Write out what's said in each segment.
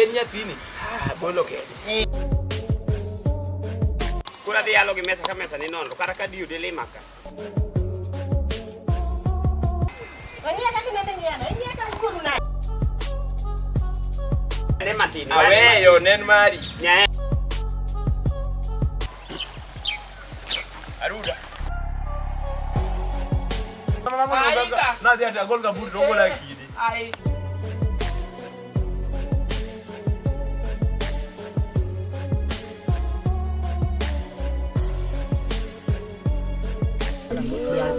en nyathini. Ah, bolo kende. Koro adhi yalo gi mesa ka mesa ni nono kata ka diyo dilima ka. Ong'iya kaka inende ng'iyano, ing'iya ka wuonu nade? Ne matin. Aweyo nen mari. Nyae. Aruda. Nadhi ati agol kaburi to ogola kidi.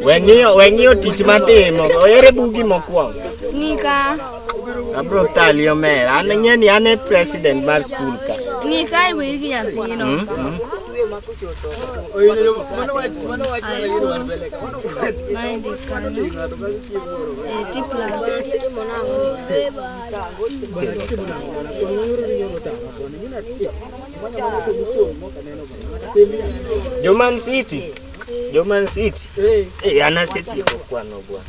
Weng'iyo tich matimo. Ere bugi mokwongo. Ng'ika. Abro thali omera. An ing'e ni an e president mar skul ka. Ng'ika e wir gi nyathino. Maendi kanyo. 80 plus. Joman City. Joman City. Eh, an asetieko kwano bwana.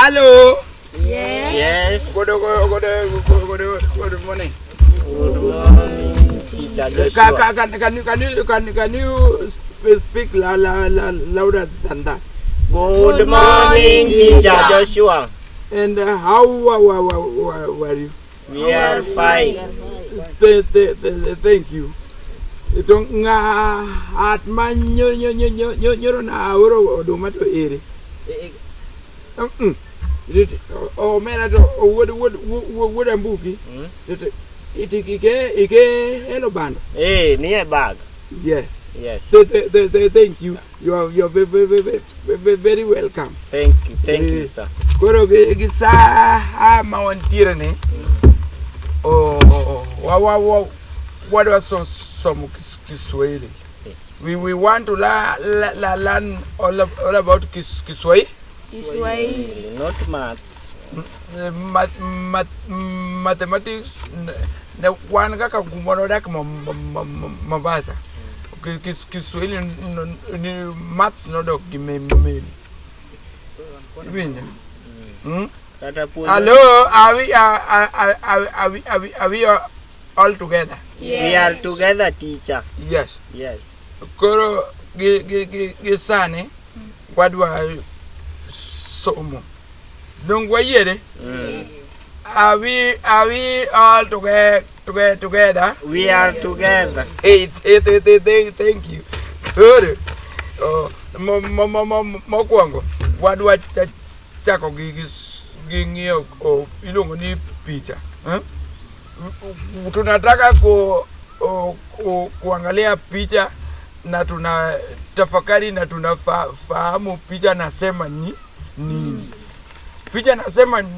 Hello. Yes. Good, good, good, good, good morning. Good morning, teacher Can, Joshua. can you speak la, la, la, louder than that? Good morning, teacher Joshua. And how were you? We are fine. Thank you. To ng'at ma nyoro na aoro oduma to ere? Omera to wuod wuod wuod ambuki. Iti ike elo bando. Eh, nie bag. Yes. Yes. Thank you. You are very, very, very, very welcome. Thank you. Thank you, sir. Koro gi saa ma wantiere ni oh, wa wa wa wadwa so somo Kiswahili. We want to la, la, la, learn all, all about Kiswahili. Kiswahili. Not maths. Mathematics ne wan kaka kumoro dak Mombasa. Kiswahili ni maths nodok gi meli. Iwinjo? Hmm? Kata puonjo. Hello, are we all together? We are together, teacher. Yes. Yes. Koro gi sani wadwa somo. Dong wayiere? Are we all together together? We are together. Hey, hey, hey, hey, hey, thank you. Koro oh, mokwongo wadwa chako gi ng'iyo oh, iluongo ni picha. Eh? Tunataka kuangalia picha na tuna tafakari na tunafahamu picha nasema ni nini. Picha nasema ni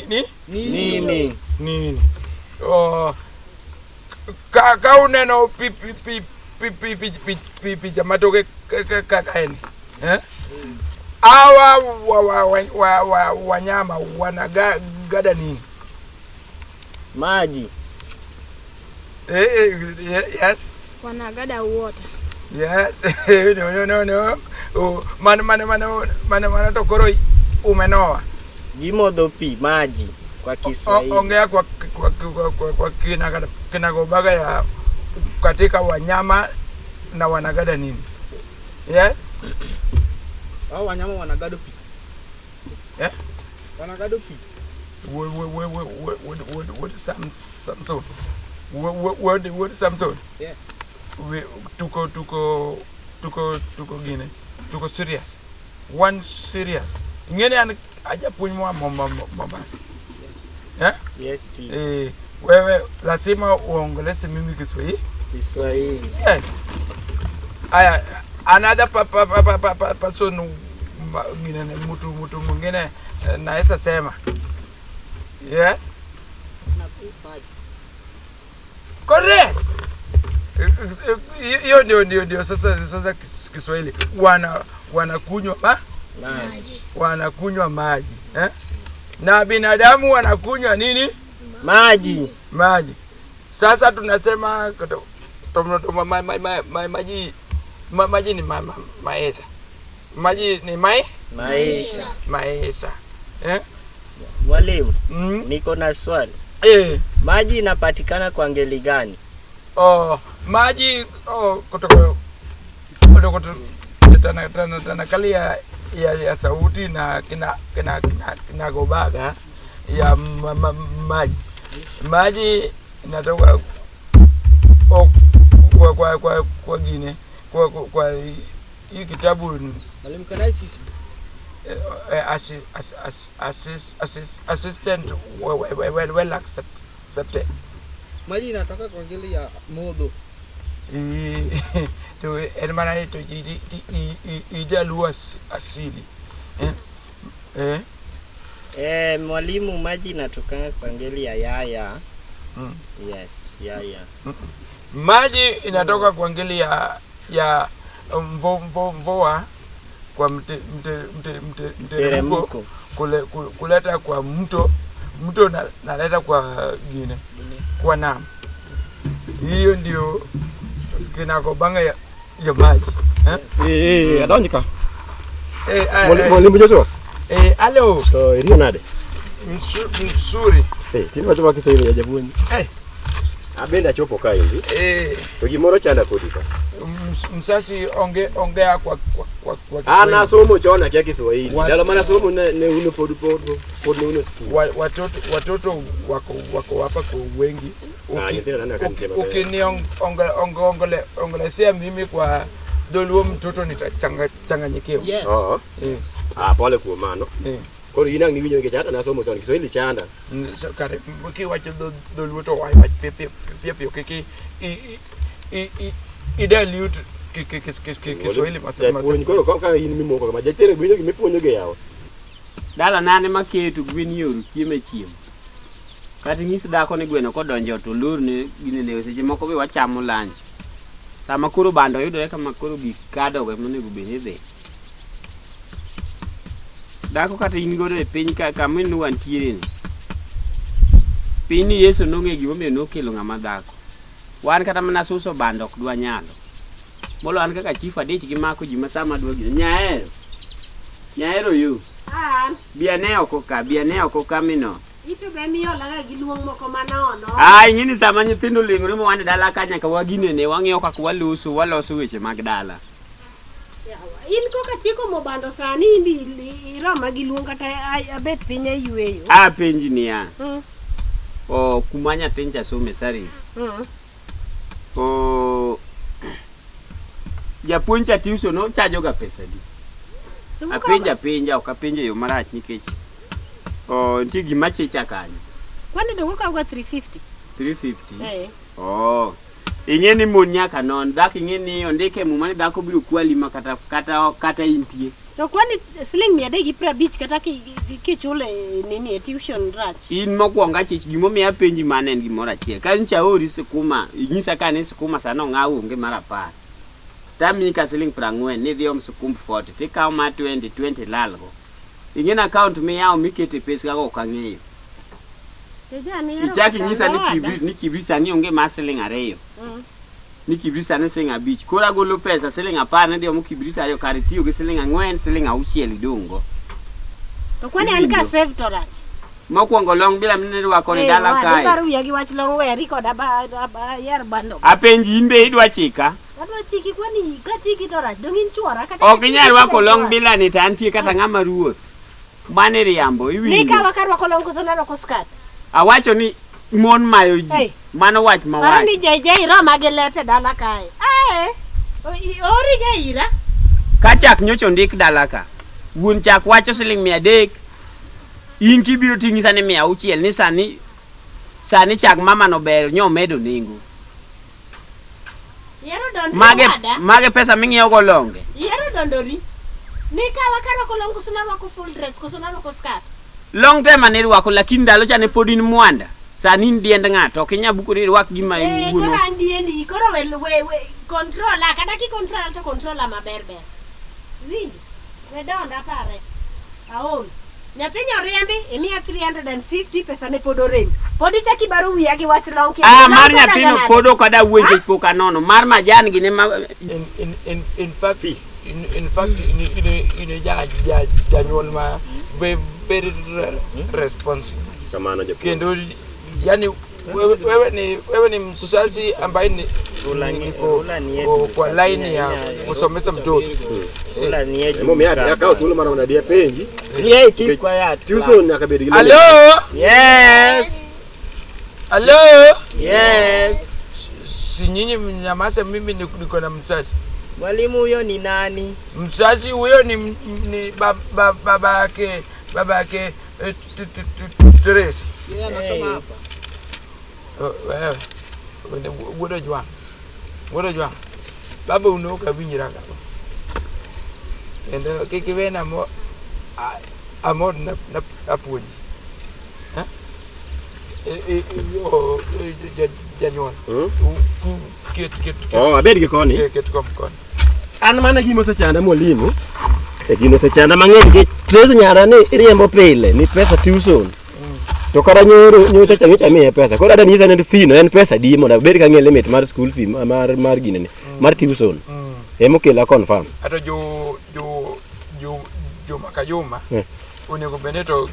ni Nini? Nini. Oh, ka uneno pi pi pi pi pi pi pi pi picha matoke kaka en eh? Hawa wa wanyama wanagada nini? Maji. Eh, yes. Wanagada water. Yes. No, no, no, no. Oh, mano mano mano mano mano to koro umenoa. Gimodho pi, maji kwa Kiswahili. Ongea kwa kinagobaga ya katika wanyama na wanagada nini? Yes? Hao wanyama wanagado pi. Eh? Wanagado pi. What Samson? What Samson? Yeah. We, tuko gine. Tuko serious. One serious. Ingene an ajapuonj moa Mombasa. Eh? Yes, teacher. Eh, wewe lazima uongeleshe mimi Kiswahili. Kiswahili. Yes. Aya, another pa, pa, pa, pa, pa, pa, person gine mtu mwingine naweza sema. Yes. Correct. Hiyo ndio sasa Kiswahili. Wanakunywa Maji. Wanakunywa maji, eh? Na binadamu wanakunywa nini? Maji. Maji. Sasa tunasema maji maji ni maisha. Maji ni Maisha. Maisha. Eh? Mwalimu, Mm? niko na swali. Eh. Maji inapatikana kwa ngeli gani? Oh, maji oh, kutoka kutoka tana tana tanakali ya sauti na kina kina kina kinagobaga ya maji maji inatoka oh, kwa gine kwa hii kitabu. Mwalimu, can I see? Assistant well accepted. Maji inatoka kwa ngeli ya modho. To en mana ni to ji ijaluo asili eh? Eh? Eh, mwalimu, maji inatokana kwa ngeli ya yaya. Mm. Yes, yaya. Maji inatoka kwa ngeli ya mvoa kwa mteremko Teremko. Kuleta kwa mto mto naleta kwa gine kwa nam. Hiyo ndio kinakobanga ya maji eh? Eh, adonji ka. Eh, eh, Mwalimu Joshua. Eh, alo. To iriyo nade? Msuri. Eh, tinde wacho ma Kiswahili ya japuonj. Eh. Abende achopo kaendi. Eh. To gimoro chanda kodi ka. Msasi ongea kwa An Kiswahili. asomo chon akia Kiswahili. Ndalo mana somo ne un pod ne un e skul. Watoto wako hapa kwa wengi. Ah, nyithindo aneno ka nitie maber. Ukiniongelesea mimi kwa Dholuo mtoto nitachanganyikiwa. Yes. Oo. Eh. Ah, pole kuom mano. Eh. Koro in ang' niwinjo nikech ata nasomo chon Kiswahili chanda. So kare kiwacho Dholuo to wach piyo piyo piyo kik i dilute Kiswahili Japuonj koro ka in mimoko kama jatere winjo gimipuonjo gi yawa. Dala nane maketo gwen yoro chiemo e chiemo. Kata inyis dhako ni gweno kodonjo to olorne ginene seche moko be wachamo lunch. Sama koro bando yudore kama koro gik kado go ema onego bed ni dhi. Dhako kata in godo e piny ka kama ne wantiere ni. Piny ni Yesu nong'eyo gimomiyo nokelo ng'ama dhako. Wan kata mana suso bando ok dwa nyalo. Molo an kaka chief adich gi mako ji ma sama dwa gino. Nyaero. Nyaero yu. An. Bi ane oko ka, bi ane oko ka mino. Ito be miolaga gi luong moko manono. Ah, ing'e ni sama nyithindo oleng'ore ma wan e dala ka nyaka waginene, wang'iyo kaka waloso, waloso weche mag dala. Yawa, in koka chiko mobando sani in bi iroma gi luong kata abet piny e yueyo. Ah, penji niya. Mm. O kuma nyathini cha some sari. Mm. O japuonj cha tuition no chajo ga pesa di. Apenja penja ok apenjo e yo marach nikech o nitie gima chicha kanyo. Kwani dongo kawo ga 350? 350. Eh. Oh. Ing'e ni mon nyaka non, dhako ing'e ni ondike e muma ni dhako biro kwali ma kata intie. To kwani siling 350 kata kichule nini e tuition rach. In mokwongo achich gimomiyo apenji mano en gimoro achiel. Ka nyocha aori sikuma, inyisa ka ni sikuma sani ong'aw onge mar 10. Tamiyi ka siling 40 nidhi om sikumb 40 tikawo mar 20 20 ilalgo. Ing'e ni account miyawo mikete pesa go ok ang'eyo. Ichak inyisa ni kibrit ni kibrit sani onge mar siling 2. Ni kibrit sani siling 5. Koro agolo pesa siling 10 nidhi omo kibrit 2 kar itiyo gi siling 4 siling 6 idong' go. To kwani an ka save to rach. Mokwongo long bila mine rwako ni dala kae. Idwaro wiya gi wach long weri kod ayer bando. Apenji in be idwa chika. Adwa chiki kwani ka chiki to rach dong in chuora kata. Ok inyal rwako long bila ni to antie kata ng'ama ruoth. Mane riambo iwinjo. Ni kawa ka rwako long koso narwako skirt. Awacho ni mon mayo ji. Mano wach ma Paro wacho. ni JJ iroma gi lepe dala kae. Ae. Ori ga ira. Ka chak nyocha ondik dala ka. Wuon chak wacho siling 300. In kibiro ting'isa ni 600 ni sani chak mama no ber nyomedo nengo. Yiero dondri Mage wada. mage pesa ming'iewo go longe. Yiero dondori. Ni kawa ka rwako long koso narwako full dress koso narwako skirt. Long time ane rwako lakini ndalo cha ne pod in mwanda. Sani in diend ng'ato ok inyal bukori irwak gima Eh, iwuono. koro an diendi koro we controla kata ki control to controla maber ber. Winji. We donda pare. Aol. Nyathi nyoriembi imiya 350 pesa ne pod orem. Pod ichak ibaro wiya gi wach long kia. Ah, Long mar pod nyathino aga pod ok ada wuoyo nikech pok anono. Mar majan gi ne ma In fact in fact in ja ja janyuol ma very responsible. Samano japuonj. Kendo yani wewe ni mzazi ambaye ni niko kwa line ya kusomesha mtoto. Emomiyo akawo thuolo mar mondo adi apenji. Yeah, keep quiet. Tuition nyaka bed gi Hello? Yes. Hello? Yes. Si nyinyi mnyamaze, mimi niko na mzazi. Mwalimu huyo ni nani? Mzazi huyo ni baba yake Teresa. Yeye anasoma hapa. Oh, wewe wuod Jwang', wuod Jwang', baba un ok awinjra ka kendo kik iwena amor na apuonji. Eh? Janyuol ket Oh, abed gi koni. Ket kom koni. An mana gima osechanda mwalimu. E gino osechanda mang'eny nikech Tracy nyara ni iriembo pile ni pesa tuition. To kata nyoro nyocha cha nyocha miye pesa. Koro adwa nyisa ni fee no en pesa di mondo abed ka ang'e limit mar school fee mar gine ni mar tuition. Ema okela confirm. Ato jo juma ka juma onego bed ni to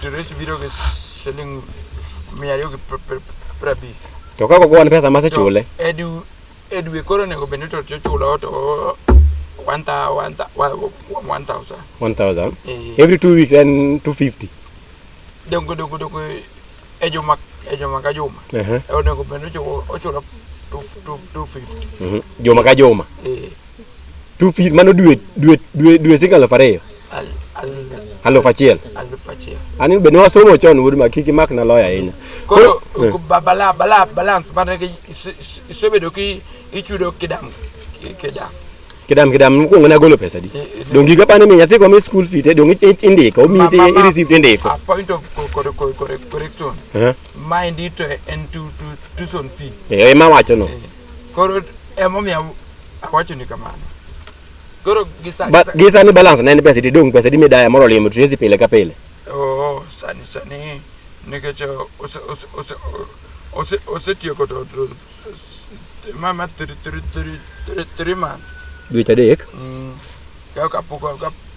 Tracy biro gi siling 250. To kaka ok wan pesa masechule. To e dwe koro onego bed ni to chulo to 1,000. 1000. Eh. Every 2 weeks en 250. Dongo e juma ka juma onego bed ni ochulo 250. Juma ka juma. Eh. 250 mano dwe siling 2,000. 1,000. 1,000. Ani be ne wasomo chon wuod ma kik imak na loya ahinya. Koro balance mar isebedo ki ichudo kidam kidam. Kidam kidam mokwongo nagolo pesa di. Dong giga pane mi nyathi komi school fee te dong indiko omiyi te i receipt indiko. A point of correction. Maendi to en tuition fee. Eh, ema wacho no. Koro emomiyo awacho ni kamano. Koro gi sa Ba gi sani balance ne en pesa di dong pesa di midaya moro limo Tracy pile ka pile. Oh, sani nikech osetieko to mama 3 months. Dweche 3.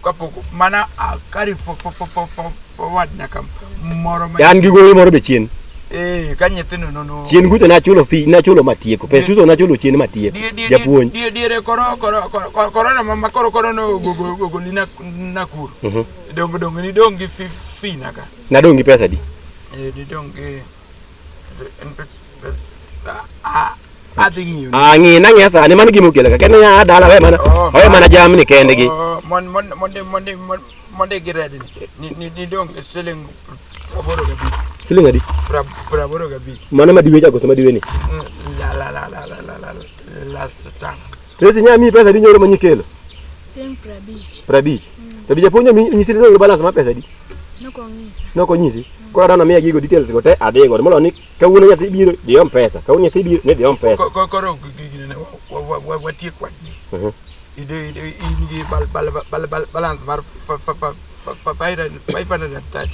Kapok mana carry forward nyaka moro ma An gi gowi moro be chien. Eh, ka nyithindo nono. Chien kucho nachulo fee nachulo matieko. Pesa tuition nachulo chien matieko. Japuonj. Diere korona ma koro no gogoli Nakuru. Dong ni dong gi fee naka. Nadong gi pesa di. Eh, ni dong gi en adhi ng'iyo. Ah, ng'i na ng'iya sani mano gima okelo ka. Kendo nya dala we mana Oh, we mana jamni kendgi. Oh, mon monde monde monde gi ready ni dong siling 85. Siling adi? 85. Mano ma diwe cha koso ma diwe ni? La la la la la la la last term. Tracy nya miyi pesa di nyoro manyikelo? Siling 50. 50. To bi japuonj nyisi ni dong gi balance mar pesa di? Nokonyisa. Nokonyisi. Koro adwa miya gigo details go te adhi godo. Molo ni kawuono nyathi biro dhi om pesa. Kawuono nyathi biro ni dhi om pesa. Koro gini watiek wachni. Ide in gi balance mar 530.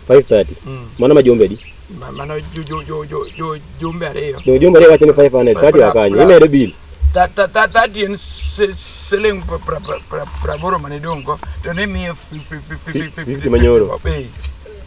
530. Mano ma jumbe di? Mano jo jo jo jo jo jumbe ariyo. Dong jumbe ariyo wacho ni 500 30 akanyo. Imedo bill. 30 en siling 80 mane dong go to ne miye 50 manyoro. Eh.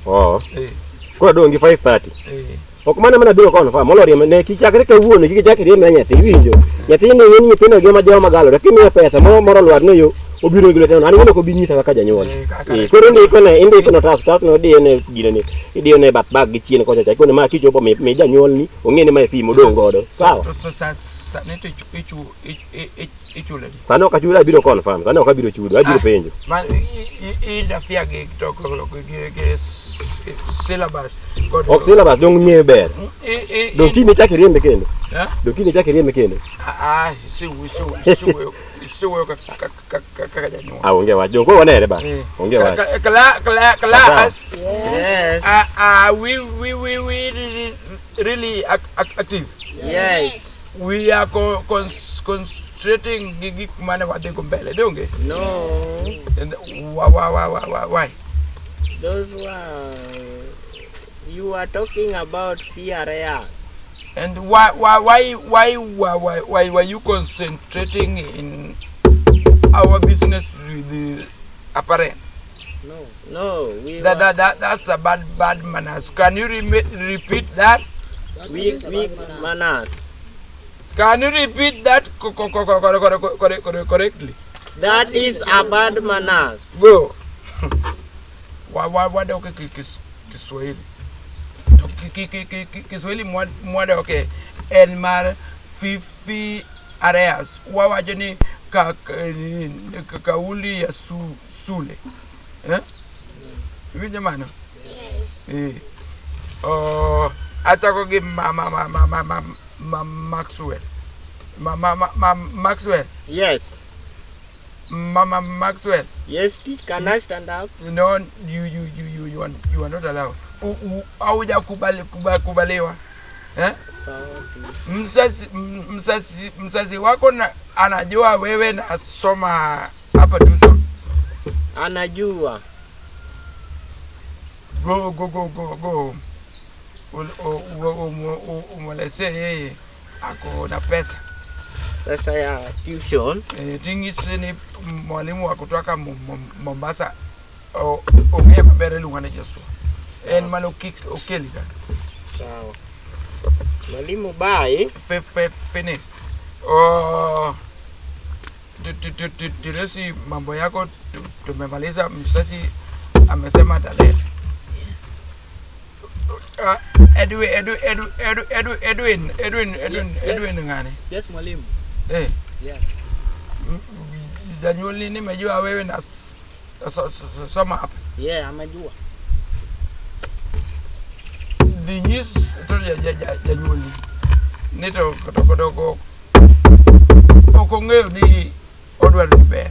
Oh. Eh. Koro dong gi 530. Eh. Ok mana mana biro confirm molo riembo ne kichakre kawuono kik ichak iriemb ne nyathi iwinjo. Nyathi ni ng'eny nyithindo gi ma joma galore kimiye pesa moro moro lwar no yo obiro gi lwete no an wuon ok obi nyisa kaka janyuol. Kaka Eh, koro indiko ne indiko ne otas otas no idiyo ne gine ni idiyo ne bath bag gi chien kocha cha ikone ma kichopo mi janyuol ni ong'e ni mae fee modong' godo. Sawa. To sani to ichulo di. Sani ok achudo abiro confirm sani ok abiro chudo abiro penjo. Ma interfere gi to gi syllabus kod Ok syllabus dong ng'eyo ber. Dong kiny ichak iriembe kendo. Eh? Dong kiny ichak iriembe kendo. Ah, siwuoyo kaka janyuol. Ah, onge wach. Dong koro wanere ba. Eh. Onge wach. Class. Yes. Are we really active? Yes. We are concentrating gi gik mane wadhi go mbele, donge? No. And why? Those were you are talking about fee arrears. And why were you concentrating in our business with the apparent? No. No, we That, were, that, that, that's a bad bad manners. Can you repeat that? we manners. Can you repeat that correctly? That is a bad manners. Go. Wadoke Kiswahili. To Kiswahili mwadoke en mar fee arrears. Wawacho ni kauli ya sule. Eh? Iwinjo mano? Yes. Eh. Oh, achako gi ma Maxwell. Ma Maxwell. Yes. Mama Maxwell. Yes, teach. Can I stand up? No, you are not allowed. Hauja kubaliwa. Eh? Sawa, teach. Mzazi wako na, anajua wewe nasoma hapa tuition? Anajua. Go go go go go. Umwelezee yeye ako na pesa. Pesa ya tuition. Eh, ting'ise ni mwalimu wa kutoka Mombasa ong'eyo maber iluongo ni Joshua. En mano okeli ka. Sawa. Mwalimu, bye. Finished. Oh, Tiresi, mambo yako tumemaliza. Mzazi amesema ataleta. Yes. Edwin, Edwin, Edwin, Edwin, Edwin, Edwin, Edwin, Edwin ngani? Yes, mwalimu. Eh, Yes. janyuol nimejua wewe na soma hapa. Yeah, amejua. Dhi nyis to janyuolni ni to ok ong'eyo ni odwaro ni ber.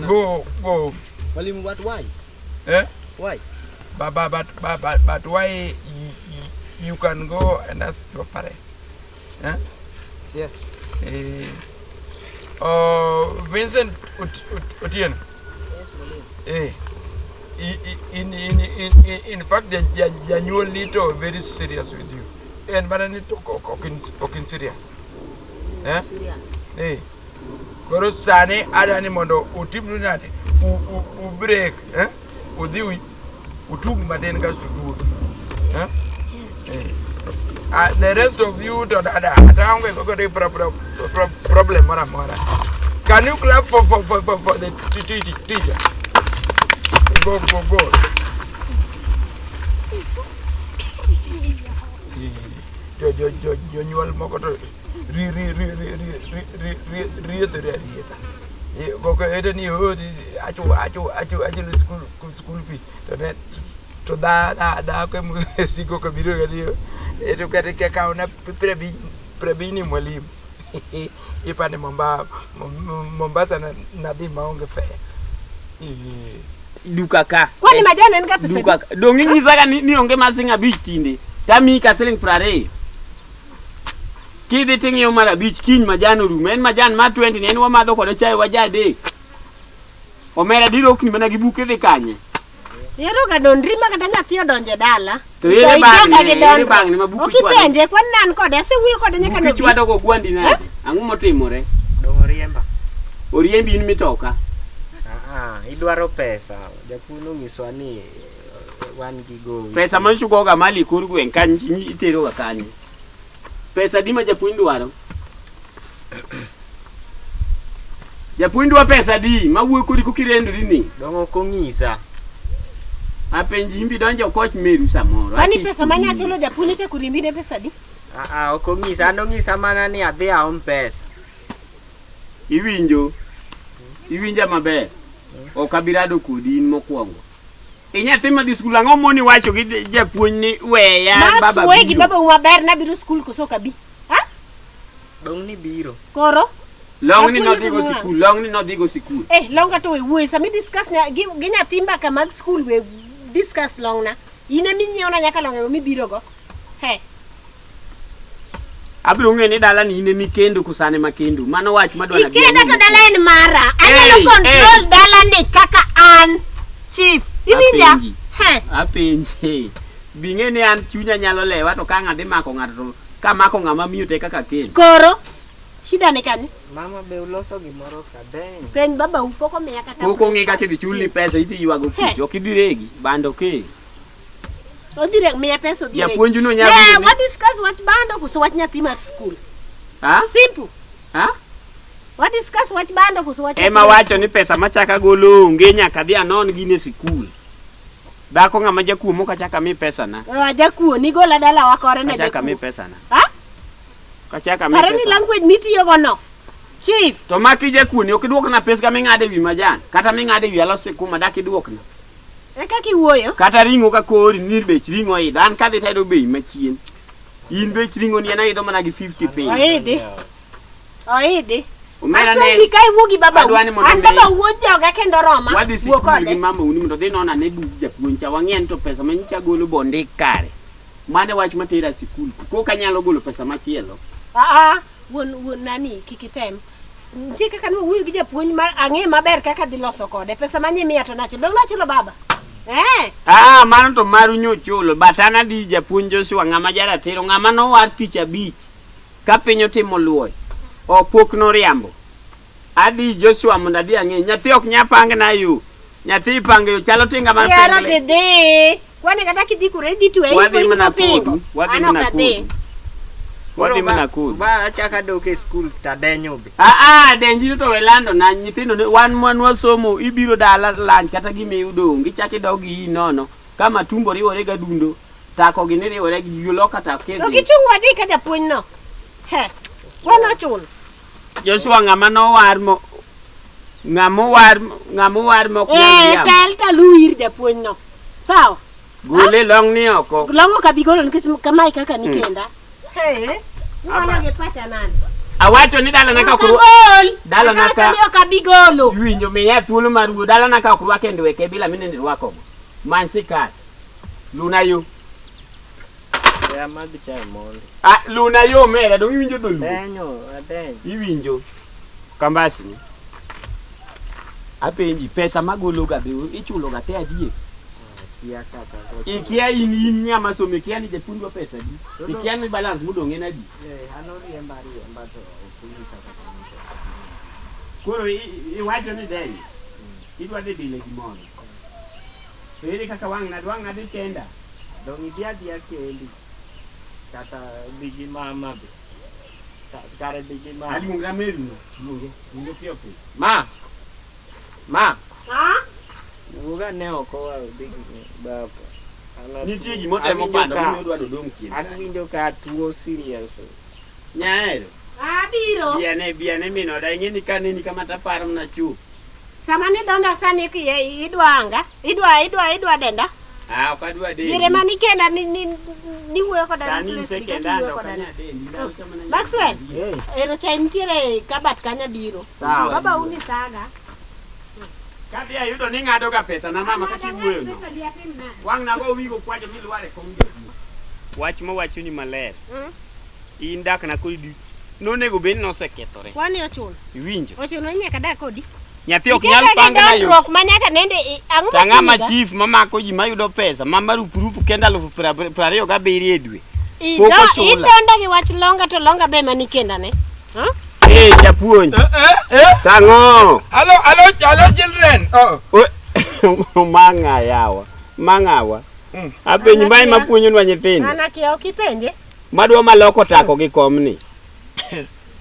Go go. Mwalimu, but why? Eh? Why? But why you can go and ask your parent? Eh? Yes. Eh, oh, Vincent Otieno. Yes, mwalimu. Eh. In fact, janyuol ni to very serious with you. En mana ni to ok in serious. Eh? Serious. Eh. Koro sani adwa ni mondo utimnu nade? U break, eh? Udhi utug matin kasto uduogi. Eh? Eh. The rest of you to dada, ata onge kod problem moro amora. Can you clap for the teacher? Go, go, go. Jo jonyuol moko to ri ri ri ri ri ri ri ri riethore arietha. Koko ete ni oh achu achu achu achulo school fee to ne to da da da ko siko kabiro gani eto kata kakaona 50 ni mwalimu ipande Mombasa nadhi maonge fare. Duka ka. Kwani majan en ga pesa Duka ka. Dong inyisa ga ni onge mar siling 5 tinde. Tamiyi ka siling 20. Kidhi ting'iewo mar 5 kiny majan orumo. En majan mar 20 ni en wamadho kode chae waja adek. Omera dirokni mana gi buk idhi kanye? Ihero ga dondri ma kata nyathi odonjo e dala. To ere ichoka bang'ne, gi ere dondruok. bang'ne ma buk Ok ichwado? ipenje, kwani ne an kode, asewuoyo kode nyaka Buk nobi. ichwado go gwandi nade? Ang'o motimore? Dong oriemba. Oriembi in mitoka. Ah, idwaro pesa. Japuonj onyiswa ni wan gi gowi. Pesa ma ichukoga mali e kor gweng' kany iteroga kanye? Pesa adi ma japuonj dwaro? Japuonj dwa pesa adi mawuoyo kodi kokirendori ni? Dong ok onyisa. Apenji in be idonjo koch meru samoro. Kwani Achich pesa mane kodi. achulo japuonj ochako riembi ne pesa adi? Ah, ah, ok onyisa. An onyisa mana ni adhi aom pesa. Iwinjo? Iwinja maber? Ok abi rado kodi in mokwongo. Inyathi madhi skul ang'o moni wacho gi japuonj ni weya Max baba wuoye gi biro? babau maber nabiro skul koso ok abi? Ha? Dong ni biro. Koro? Long ni Japuonj nodhigo otimo sikul, long ni nodhigo sikul. Eh, longa to we wuoye sama i discuss gi nyathi mbaka mag skul we discuss longna. In ema inyiewona nyaka longe mibiro go. He. Abiro ng'eyo ni dala ni in ema ikendo koso an ema kendo. Mano wach madwa nabi Ikenda ang'e to dala en mara. Anyalo Hey, control hey. dalani kaka an chief. Iwinja? Apenji. He. Apenji. Bing'e ni an chunya nyalo lewa to ka ng'adhi mako ng'ato to kamako ng'ama miyo te kaka ken. Koro shida ni kanye? Mama be uloso gimoro ka denyo. Penj babau pok omiya kata. Pok ong'e kaka idhi chulni pesa iti ywago kich. Ok idhi regi. Bando ke. Odhi reg miya pesa odhi regi. Japuonju no nyalo Yeah, ni- wa discuss wach bando koso wach nyathi mar skul. Ha? Simple. Ha? Wa discuss wach bando koso wach Ema wacho ni pesa machaka golo onge nyaka adhi anon gine e sikul. Dhako ng'ama jakuo mok achak ami pesana. Ajakuo ni gola dalawa kore na Achak ami jakuo. pesana. Ha? Kachak ami Pare ni pesana. language mitiyo go no. Chief. To maki jakuo ni ok iduokna pes ka ming'ado e wi majan. Kata ming'ado e wi alot sikuma dak iduokna. E kaka iwuoyo. Kata ring'o ka kori ni bech ring'o oidho. An kadhi tayudo bei machien. In bech ring'o ni en aidho mana gi 50 piny. Oidhi. Oidhi. Omera Maxwell ne bi ka iwuo gi babau. Adwa ni mondo An mi- babau wuod joga kendo roma. wadhi Wuo sikul gi kode. mama uni mondo dhi non ane bug japuonj cha wang'e ni to pesa ma nyocha golo bondik kare. Mano e wach matera sikul. Koka anyalo golo pesa machielo. Ah ah, wuon wuon nani kik item. Nitie kaka nwawuoyo gi japuonj mar ang'e maber kaka dhi loso kode. Pesa manye miya to nachulo. Dong nachulo baba. Eh. Ah, mano to maru nyochulo. But an adhi japuonj Joshua ng'ama jaratiro, ng'ama nowar tich abich ka piny otimo luoy. Ok pok noriambo. Adhi Joshua mondo adhi ang'e. Nyathi ok nya pangna yo. Nyathi ipango yo chalo tinga mar Yiero pengle. tidhi. Kwani kata kidhi kure idhi tweyi Wadhi mana pingo. kodu. Wadhi An mana ok adhi. kodu. Wadhi mana kodu. Ba achaka dok e skul tadenyo be. Ah, ah, denji to we lando na nyithindo ne wan wan wasomo ibiro dala lunch kata gima iyudo onge ichako idog iyi nono ka matumbo riwore ga dundo tako gini riwore gi giloka tak To kidhi kichung' wadhi ka japuonj no. He. Kwani ochuno. Joshua ng'ama nowar mo ng'ama owar ng'ama owar mok nyal Eh, riambo tel talu ir japuonj no. Sawa. gole long ni oko Long'o ka bigolo nikech kamae kaka nikenda. He. Umana gi pacha nade? awacho ni dalana ka ok Ok rwa- agol. Dalana Asewacho ka- ni ok abi golo. iwinjo miya thuolo mar wuo dalana ka ok rwake ndweke bila minende rwakogo many sikat luna yo We amadh chai mondi. ah, luna yo omera dong iwinjo dholuo Denyo, adenyo. Iwinjo kambasni. Apenji pesa magolo ga be ichulo ga te adier. Kia kaka kochulo. Ikia in in ng'ama somo ikia ni japuonj dwa pesa adi. Ikia ni balance modong' en adi. Eh, an oriemba ariemba to ok onyisa kata ni pesa. Koro iwacho ni denyo. Idwa dhi dile gimoro. To ere kaka wang' na wang' adhi kenda. Dong idhi adhiya kendi. Kata dhi gi mama be. Kare dhi gi mama. Aluongra meru no. Luonge. Luonge piyo piyo. Ma. Ma. Ha? Wuog ane oko wa udhi gi baba. An atuo. Nitie gimotemo Awinjo pando ka- momiyo odwa dodong' chien. An winjo ka tuo serious. Nyaero. Abiro. Biane biane min oda ing'e ni kaneni kama taparo mana chup. Sama nidonda sani ki idwa anga, idwa idwa idwa denda. Ah, ok adwa dendi. Diere mani kenda ni ni ni wuoyo koda Sani ni isekenda wuoyo to ok koda. anyal dendi. Ndalo cha mana Maxwell, Eh, ero chai nitiere e kabat kanyo biro. Sawa. Baba uni saga. Kadhi ayudo ni ng'ado ga pesa na mama kaka iwuoyo no. Pesa di atim nade? Wang' nago wigo kwacho milwar e kom japuonj. Wach mawachoni maler. Mm. In dak na kodi nonego bed ni nosekethore. Kwani ochuno? Iwinjo? Ochuno ni nyaka dak kodi. Nyathi ok nyal pangna yo. Dondruok ma nyaka nende ang'o To ang'ama matimi ga? chief mamako ji mayudo pesa ma marupurupu kendo alufu 27 e dwe. Pok ochula. Idonda gi wach longa to longa be mani kenda ne. Ha? Eh, japuonj. Eh, eh. Tang'o? Hello, hello, hello children. Oh. Mang'a yawa. Mang'awa. Mm. Apenji mae mapuonjonwa nyithindo. An akia ok ipenje. Madwa maloko tako gi komni.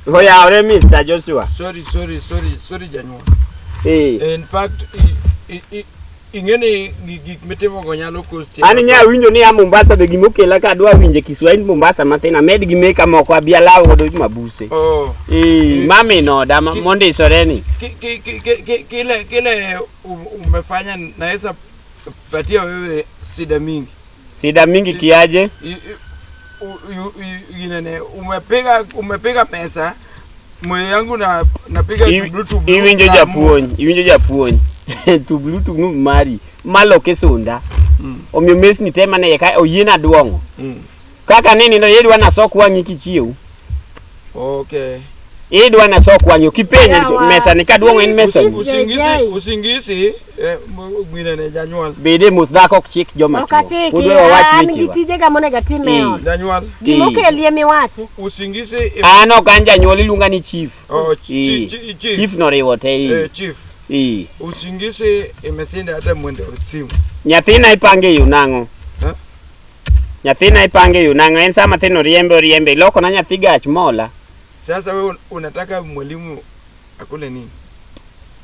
Oyawre Mr. Joshua. Sorry, sorry, sorry, sorry janyuol. Eh. In fact, ing'e ni gik mitimogo nyalo kosti. An inya winjo ni a Mombasa be gimokela ka adwa winje Kiswahili Mombasa matin amed gi meka moko abi alaw godo mabuse. Oh. Eh, mami noda mondisore ni. Kile kile umefanya naweza patia wewe shida mingi. Sida mingi kiaje? Ginene umepiga pesa moyo yangu na napiga tublu tublu. Iwinjo japuonj, iwinjo japuonj. Tublu tublu mari maloke sunda. Omiyo mesni te mane iye ka oyiena duong'o. Kaka nini no yedwa nasok wang'i kichiew. Okay. Idwa na sok wang'i ok ipenja Yawa. mesa ni kaduong'o en mesa ni. Usingisi Jai. usingisi eh, gwine ne janyuol. Bede mos dhako ok chik joma Ok chuo. achiki, Pod we wawach an gi wechewa. tijega monego atim e Mm. ot. Janyuol. Gimokelie miwachi. Usingisi An ok an janyuol iluonga ni chief. Oh, Eh. chief. Chief noriwo te. Eh, chief. Eh. Usingisi imeshinda hata mwendo simu. Nyathina ipange yo nang'o? Eh? Nyathina ipange yo nang'o? En sama thin oriembe oriembe ilokona nyathi gach mola. Sasa wewe unataka mwalimu akule nini?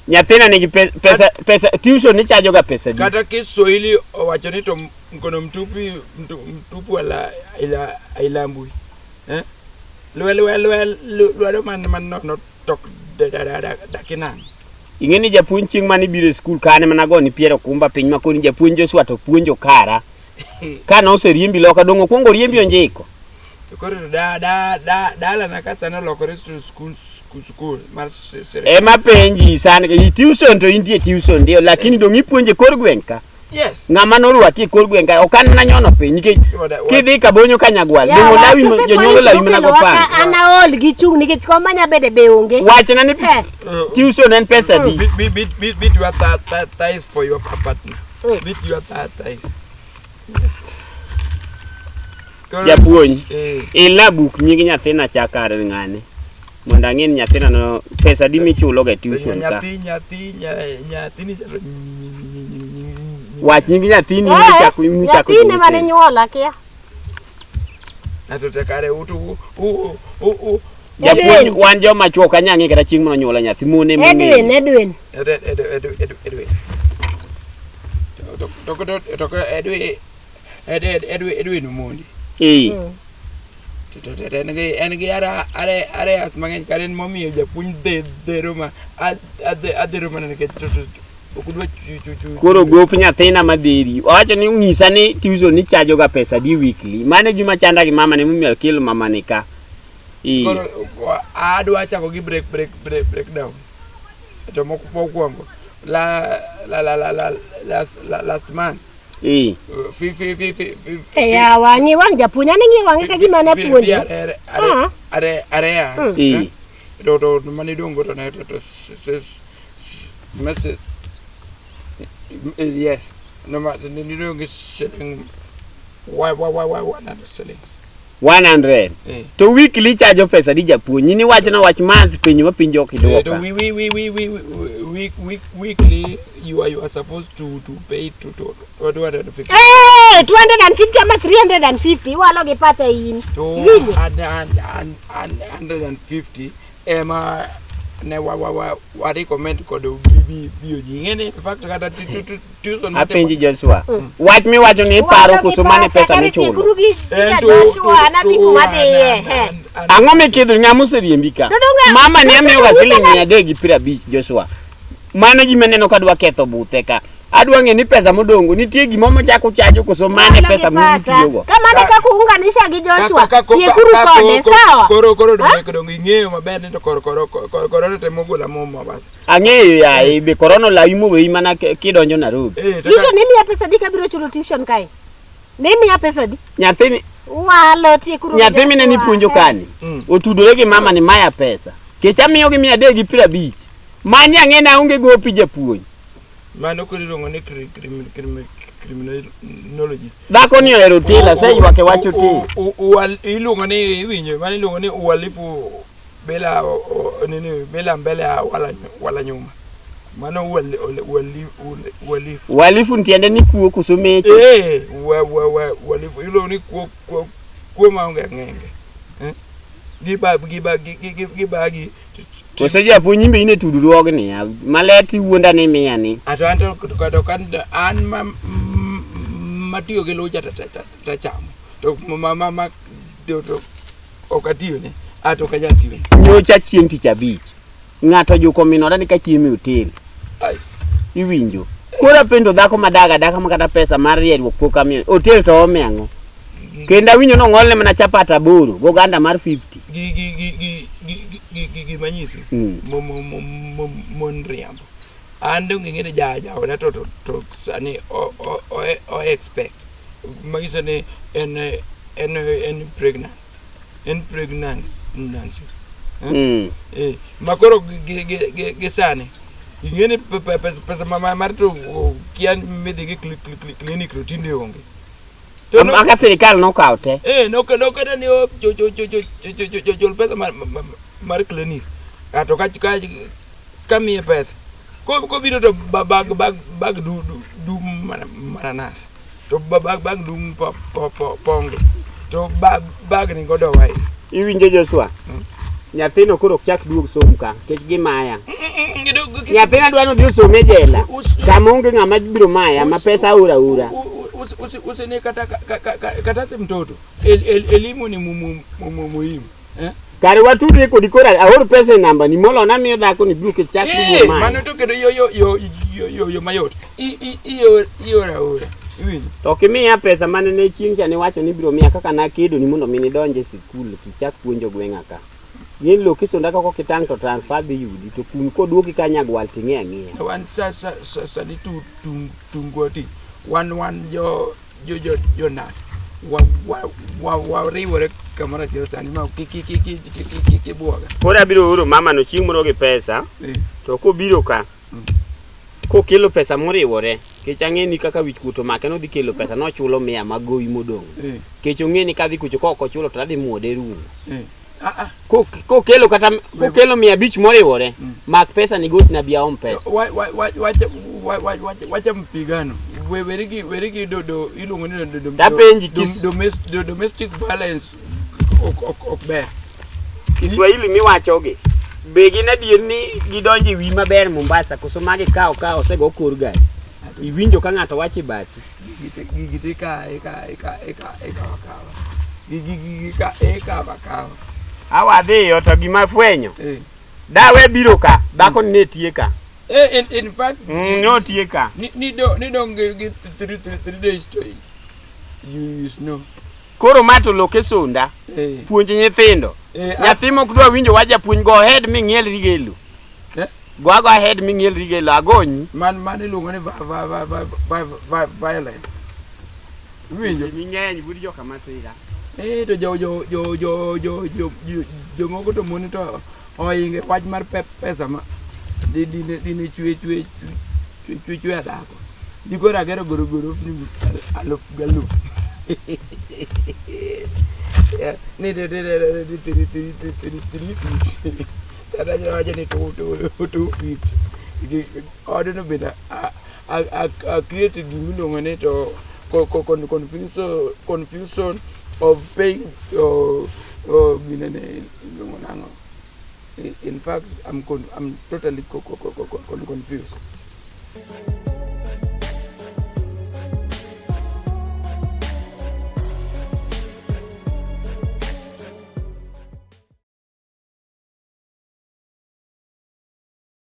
Nyathina nigi pesa pesa tuition ichajo ga pesa di. Kata Kiswahili owacho ni to mkono mtupi mtupu wala ila ailambwi. Eh? Lwe lwe lwe lwedo man man no tok da da da da dakinang. Ing'e ni japuonj chieng' mane ibiro e skul ka an ema nagoni Piero Kumba piny ma koni japuonj Joshua to puonjo kara. Ka noseriembi loka dong' okwongo oriembi onjiko. To koro da da da dala na ka sani olokore to skul skul skul mar sirkal. Ema penji sani i tuition to intie tuition ndio lakini dong' ipuonje kor gweng' ka. Yes. Ng'ama norwaki e kor gweng' ka ok an mana nyono piny nikech kidhi Kabonyo Kanyagwal dong' Yawa, olawi chope jonyuol point olawi mana mokelowa gopang. ka an aol gi chung' nikech kom manya bede be onge. Wachna ni Eh. tuition en pesa di. Beat beat beat beat beat your thighs for your partner. Beat your thighs. Yes. Koro- Japuonj. Eh. Ila buk nying nyathina cha kar ng'ane. Mondo ang'e ni nyathina no pesa di michulo ga e tuition ka. Nyathi nyathi nyathini chalo Wach nying nyathini Eh, michako michako. Nyathine mane nyuola kia. Ato te kare utu u u u Japuonj wan joma chuo ok anyal ng'e kata chieng' mane onyuola nyathi mon ema Edwin, ong'eyo. Edwin. Ed Ed Ed Ed Edwin. To to to to Edwin Ed Ed Edwin Edwin Omondi. Eh. To to to en gi en gi ara are areas mang'eny kare en momiyo japuonj dhero ma adhero mana nikech to to ok udwa chu chu chu. Koro gop nyathina madheri. Owacho ni onyisa ni tuition ni chajo ga pesa di weekly. Mano e gima chanda gi mama ne momiyo akelo mama ni ka. Eh. Koro adwa chako gi break break break break down. To mokwongo la la la la la last last month Eh. fi fi fi fi fi Eh, yawa, ng'i wang' japuonj, an ing'iyo wang'e ka gima ne puonjo. Ah. are areas Eh. to to mane idong' go to ne to to message yes no ma ne nidong' gi shilling wa wa wa wa 100 shillings 100. Eh. To weekly chajo pesa di japuonj. In iwacho na wach month penjo ma penjo ok Eh, to idwoka. we we we weekly you are supposed to pay to 250 Eh, 250 ama 350 iwalo gi pacha in. to Iwinjo? and and and 150 ema ne wa wa wa wa recommend kod BOG ing'eni in fact kata tuition Apenji Joshua. Wach miwacho ni iparo Iwalo gi koso mane pacha, pesa kare michulo. tiekuru gi En tija to- Joshua, to- an adhi to- kuma and- dhiye. and- eh. and- Ang'o mikidho ng'ama oseriembi ka? To donge- Mama ni Joshua amiyoga to siling nyisa 350 Joshua. Mano e gima aneno ka dwa ketho buthe ka. Adwa ng'e ni pesa modong'o nitie gima mochako chajo koso mane Iwalo gi pesa pacha. mutiyogo. Kamano Ka- kaka uunganisha gi Joshua, Ka- ka- ka- tiekuru ka- kode, sawa? Koro koro donge donge ing'eyo maber ni to kor kor kor korona temo gola mo Mombasa. Ang'eyo yaye be korona olawi moweyi mana kidonjo Nairobi. Eh to Ito ka- ne miya pesa di kabiro chulo tuition kae? Ne miya pesa di? Nyathini Walo tiekuru gi nyathi mine Joshua, nipuonjo eh. kani Mm. otudore gi mama ni maya pesa. Kech amiyogi 350. Mani ang'e ni aonge gopi japuonj. Mano koro iluongo ni criminology. Dhako ni ohero otel aseywak e wach otel. Iluongo ni iwinjo mano iluongo ni uhalifu bila nini bila mbele ya wala nyuma. Mano uhalifu. Uhalifu tiende ni kuo koso mecho. Eh uhalifu iluongo ni kuo kuo kuo maonge ng'enge. Eh? Giba giba gibagi Koso japuonj in be in e tudruogni ya, maler iwuonda ni miya ni. Ato an to to kan an ma matiyo gi lucha tachamo to ma ma ma to to ok atiyone ato ok anyal tiyone. Nyocha chieng' tich abich. Ng'ato ojuko min oda ni kachiemo e otel. Ai. Iwinjo. Koro apenjo dhako madaga adaka ma kata pesa mar rieruok pok amiyo. Otel to ome ang'o? Kendo awinjo nong'olne mana chapat 8 goganda mar 50. Gi gi gi gi gi gi gi gimanyisi Mm. mo mo mo mo mon riambo. An dong ing'e ni ja jaoda to to to sani o o o o expect manyiso ni en en en pregnant en pregnant Nancy. Mm. Eh, ma koro gi sani ing'e ni pesa mar to kia midhi gi clinic to tinde onge. To no- Aka sirikal nokawo te. Eh, noketa ni chul pesa mar clinic. Ato ka miye pesa. Kobiro to bag dum mananas. To bag dum ponge. To bag ni godo wai. Iwinjo Joshua? Nyathino koro ok chak duog som ka, nikech gimaya. Nyathina dwa nodhi osom e jela. Kama onge ng'ama biro maya, ma pesa aora aora. Usene kata si mtoto. Elimu ni muhimu. Eh? Kare watudre kodi koro aor pesa e namba ni molo namiyo dhako ni biro chak duogo maya. Mano to kendo yo mayot. Iora aora. Iwinjo? To ok imiya pesa mane ne chieng' cha niwacho ni ibiro miya kaka nakedo ni mondo mi nidonj e sikul tichak puonjo gweng'a ka. Ng'e lo kisunda kaka ok itang' to transfer dhi yudi to kum koduoki ka nyagwal ting'e ang'eya. Wan sani tungwa ti wan jo jo nat wariwore kamoro achiel sani ma kik ibwoga. Koro abiro oro mama no chieng' moro gi pesa to kobiro ka kokelo pesa moriwore kech ang'e ni kaka wich kuot omake nodhi kelo pesa nochulo mia mag gowi modong'. Kech ong'e ni kadhi kucho ka ok ochulo to adhi muode rumo. Kokelo kata kokelo 500 moriwore mak pesa ni gochna bi aom pesa. Wacha mpigano weri gi do iluongo ni do Tapenji domestic violence ok ber. Kiswahili miwachogi be gin adier ni gidonjo e wiyi maber Mombasa koso magi kawo ka osego kor gari iwinjo ka ng'ato wacho e bathi. Gigi te ikawa akawa. Gigi ikawa akawa. Awadhiyo to gima fwenyo dawe biro ka dhako ni ne tie ka. In fact notie ka. Ni dong gi 3 days to you snow. Koro ma to loke sunda puonj nyithindo. Nyathi mok dwa winjo wach japuonj go ahead ming'iel rigelo. Go ago ahead ming'iel rigelo agonyi. Man iluongo ni violent. Iwinjo? Ming'eny bud joka masira. Eh, to jo jo jo jo jo jo jomoko to mon to ohinge wach mar pesa ma dine chwe chwe chwe chwe chwe dhako. Dikoro agero gorofni aluf galuf. Ni de de de de three three three three fifty. Kata wacho ni 2 2 250. Odno bende a create gimiluongo ni to confusion of paying ginene iluongo nang'o. In fact, I'm totally confused.